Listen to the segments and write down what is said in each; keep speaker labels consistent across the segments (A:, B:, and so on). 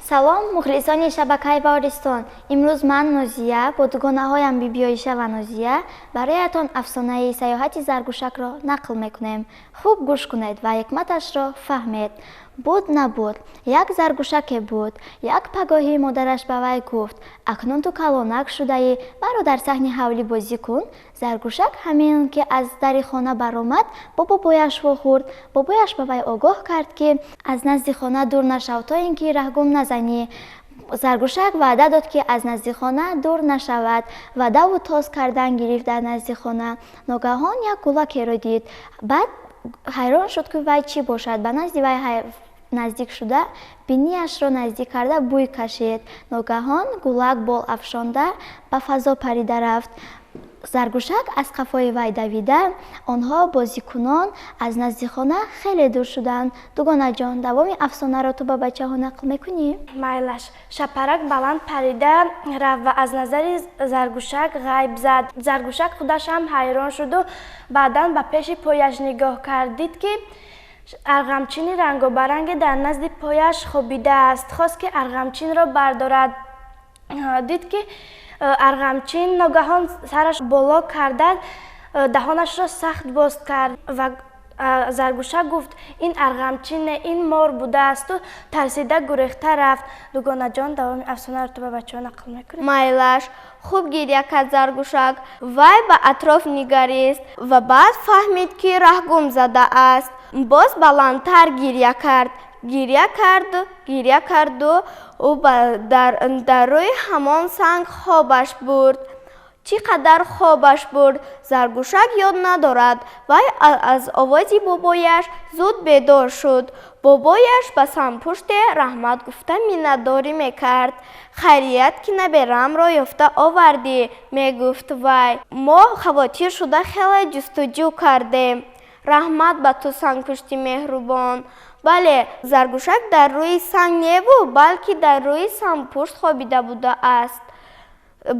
A: Салом, мухлисони шабакаи Баҳористон! Имрӯз ман, Нозия, бо дугонаҳоям Бибиоиша ва Нозия бароятон афсонаи саёҳати Заргӯшакро нақл мекунем. Хуб гӯш кунед ва ҳикматашро фаҳмед. Буд, набуд, як заргӯшаке буд. Як пагоҳӣ модараш ба вай гуфт: «Акнун ту калонак шудаӣ, баро, дар саҳни ҳавлӣ бозӣ кун». Заргӯшак ҳамин ки аз дари хона баромад, бо бобояш вохӯрд. Бобояш ба вай огоҳ кард, ки аз назди хона дур нашав, то ин ки раҳгум назанӣ. Заргӯшак ваъда дод, ки аз назди хона дур нашавад, ва даву тоз кардан гирифт дар назди хона. Ногаҳон як гулакеро дид. Баъд ҳайрон шуд, ки вай чӣ бошад. Ба назди вай наздик шуда, бинияшро наздик карда, бӯй кашид. Ногаҳон гулак бол афшонда, ба фазо парида рафт. Заргӯшак аз қафои вай давида. Онҳо бозикунон аз назди хона хеле дур шуданд. Дугонаҷон, давоми афсонаро ту ба бачаҳо нақл мекунӣ?
B: Майлаш. Шапарак баланд парида рафт ва аз назари Заргӯшак ғайб зад. Заргӯшак худаш ҳам ҳайрон шуду баъдан ба пеши пояш нигоҳ кард, дид, ки арғамчини рангобаранге дар назди пояш хобидааст. Хост, ки арғамчинро бардорад, дид, ки арғамчин ногаҳон сараш боло карда, даҳонашро сахт боз кард ва Заргӯшак гуфт: «Ин арғамчин не, ин мор будаасту тарсида гурехта рафт». Дугонаҷон, давоми афсонаро ту ба бачаҳо нақл мекунӣ?
C: Майлаш. Хуб гиря кард Заргӯшак. Вай ба атроф нигарист ва баъд фаҳмид, ки раҳгум задааст. Боз баландтар гиря кард, гиря кард, гиря карду дар рӯи ҳамон санг хобаш бурд. Чӣ қадар хобаш бурд, Заргӯшак ёд надорад. Вай аз овози бобояш зуд бедор шуд. Бобояш ба сангпуште раҳмат гуфта, миннатдорӣ мекард. «Хайрият, ки набераамро ёфта овардӣ», мегуфт вай. «Мо хавотир шуда, хеле ҷустуҷӯ кардем. Раҳмат ба ту, сангпушти меҳрубон». Бале, Заргӯшак дар рӯи санг неву, балки дар рӯи сангпушт хобида будааст.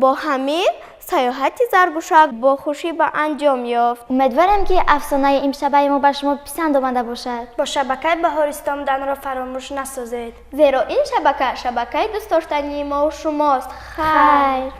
C: Бо ҳамин саёҳати Заргӯшак бо хушӣ ба анҷом ёфт.
A: Умедворем, ки афсонаи имшабаи мо ба шумо писанд омада бошад.
B: Бо шабакаи Баҳористон буданро фаромӯш насозед,
C: зеро ин шабака шабакаи дӯстдоштании мову шумост.
A: Хайр.